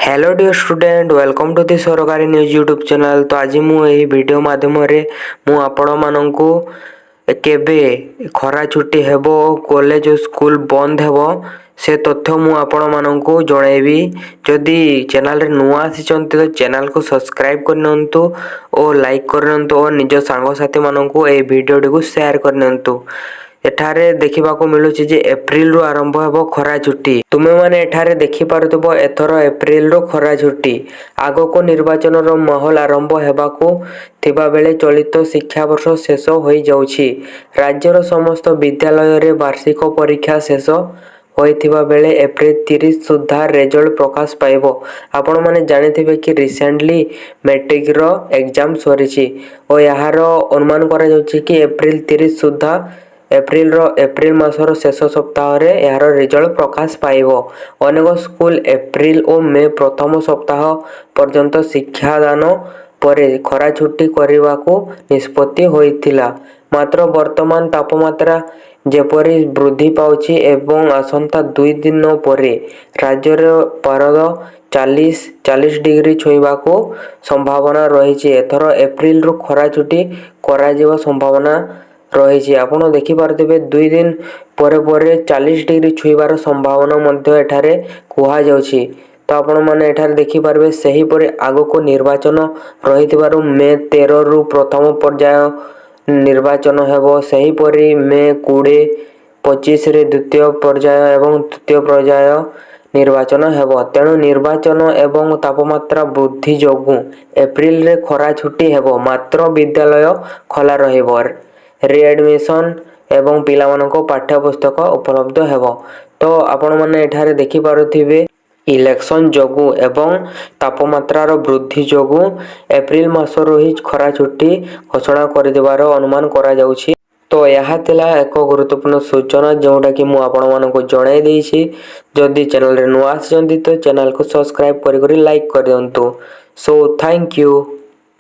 Hello dear student, welcome to the ସରକାରୀ news YouTube channel. ତ ଆଜି ମୁଁ ଏହି ଭିଡ଼ିଓ ମାଧ୍ୟମରେ ମୁଁ ଆପଣମାନଙ୍କୁ କେବେ ଖରା ଛୁଟି ହେବ, କଲେଜ ଓ ସ୍କୁଲ ବନ୍ଦ ହେବ, ସେ ତଥ୍ୟ ମୁଁ ଆପଣମାନଙ୍କୁ ଜଣାଇବି। ଯଦି ଚ୍ୟାନେଲରେ ନୂଆ ଆସିଛନ୍ତି, ତ ଚ୍ୟାନେଲକୁ ସବସ୍କ୍ରାଇବ୍ କରିନିଅନ୍ତୁ ଓ ଲାଇକ୍ କରିନିଅନ୍ତୁ ଓ ନିଜ ସାଙ୍ଗସାଥିମାନଙ୍କୁ ଏହି ଭିଡ଼ିଓଟିକୁ ସେୟାର କରିନିଅନ୍ତୁ। ଏଠାରେ ଦେଖିବାକୁ ମିଳୁଛି ଯେ ଏପ୍ରିଲରୁ ଆରମ୍ଭ ହେବ ଖରା ଛୁଟି। ତୁମେମାନେ ଏଠାରେ ଦେଖିପାରୁଥିବ, ଏଥର ଏପ୍ରିଲରୁ ଖରା ଛୁଟି। ଆଗକୁ ନିର୍ବାଚନର ମାହୋଲ ଆରମ୍ଭ ହେବାକୁ ଥିବାବେଳେ ଚଳିତ ଶିକ୍ଷାବର୍ଷ ଶେଷ ହୋଇଯାଉଛି। ରାଜ୍ୟର ସମସ୍ତ ବିଦ୍ୟାଳୟରେ ବାର୍ଷିକ ପରୀକ୍ଷା ଶେଷ ହୋଇଥିବା ବେଳେ ଏପ୍ରିଲ 30 ସୁଦ୍ଧା ରେଜଲ୍ଟ ପ୍ରକାଶ ପାଇବ। ଆପଣମାନେ ଜାଣିଥିବେ କି ରିସେଣ୍ଟଲି ମେଟ୍ରିକର ଏକ୍ଜାମ ସରିଛି ଓ ଏହାର ଅନୁମାନ କରାଯାଉଛି କି ଏପ୍ରିଲ 30 ସୁଦ୍ଧା, ଏପ୍ରିଲ ମାସର ଶେଷ ସପ୍ତାହରେ ଏହାର ରେଜଲ୍ଟ ପ୍ରକାଶ ପାଇବ। ଅନେକ ସ୍କୁଲ ଏପ୍ରିଲ ଓ ମେ ପ୍ରଥମ ସପ୍ତାହ ପର୍ଯ୍ୟନ୍ତ ଶିକ୍ଷାଦାନ ପରେ ଖରା ଛୁଟି କରିବାକୁ ନିଷ୍ପତ୍ତି ହୋଇଥିଲା। ମାତ୍ର ବର୍ତ୍ତମାନ ତାପମାତ୍ରା ଯେପରି ବୃଦ୍ଧି ପାଉଛି ଏବଂ ଆସନ୍ତା 2 ଦିନ ପରେ ରାଜ୍ୟରେ ପାରଦ 40 ଡିଗ୍ରୀ ଛୁଇଁବାକୁ ସମ୍ଭାବନା ରହିଛି, ଏଥର ଏପ୍ରିଲରୁ ଖରା ଛୁଟି କରାଯିବା ସମ୍ଭାବନା ରହିଛି। ଆପଣ ଦେଖିପାରୁଥିବେ, 2 ଦିନ ପରେ ପରେ 40 ଡିଗ୍ରୀ ଛୁଇଁବାର ସମ୍ଭାବନା ମଧ୍ୟ ଏଠାରେ କୁହାଯାଉଛି। ତ ଆପଣମାନେ ଏଠାରେ ଦେଖିପାରିବେ, ସେହିପରି ଆଗକୁ ନିର୍ବାଚନ ରହିଥିବାରୁ ମେ 13ରୁ ପ୍ରଥମ ପର୍ଯ୍ୟାୟ ନିର୍ବାଚନ ହେବ। ସେହିପରି ମେ 20, 25ରେ ଦ୍ୱିତୀୟ ପର୍ଯ୍ୟାୟ ଏବଂ ତୃତୀୟ ପର୍ଯ୍ୟାୟ ନିର୍ବାଚନ ହେବ। ତେଣୁ ନିର୍ବାଚନ ଏବଂ ତାପମାତ୍ରା ବୃଦ୍ଧି ଯୋଗୁଁ ଏପ୍ରିଲରେ ଖରା ଛୁଟି ହେବ, ମାତ୍ର ବିଦ୍ୟାଳୟ ଖୋଲା ରହିବ। ରିଆଡ଼ମିସନ୍ ଏବଂ ପିଲାମାନଙ୍କ ପାଠ୍ୟପୁସ୍ତକ ଉପଲବ୍ଧ ହେବ। ତ ଆପଣମାନେ ଏଠାରେ ଦେଖିପାରୁଥିବେ, ଇଲେକ୍ସନ୍ ଯୋଗୁଁ ଏବଂ ତାପମାତ୍ରାର ବୃଦ୍ଧି ଯୋଗୁଁ ଏପ୍ରିଲ ମାସରୁ ହିଁ ଖରା ଛୁଟି ଘୋଷଣା କରିଦେବାର ଅନୁମାନ କରାଯାଉଛି। ତ ଏହା ଥିଲା ଏକ ଗୁରୁତ୍ୱପୂର୍ଣ୍ଣ ସୂଚନା, ଯେଉଁଟାକି ମୁଁ ଆପଣମାନଙ୍କୁ ଜଣାଇ ଦେଇଛି। ଯଦି ଚ୍ୟାନେଲରେ ନୂଆ ଆସିଛନ୍ତି, ତ ଚ୍ୟାନେଲକୁ ସବସ୍କ୍ରାଇବ୍ କରି କରି ଲାଇକ୍ କରିଦିଅନ୍ତୁ। So thank you.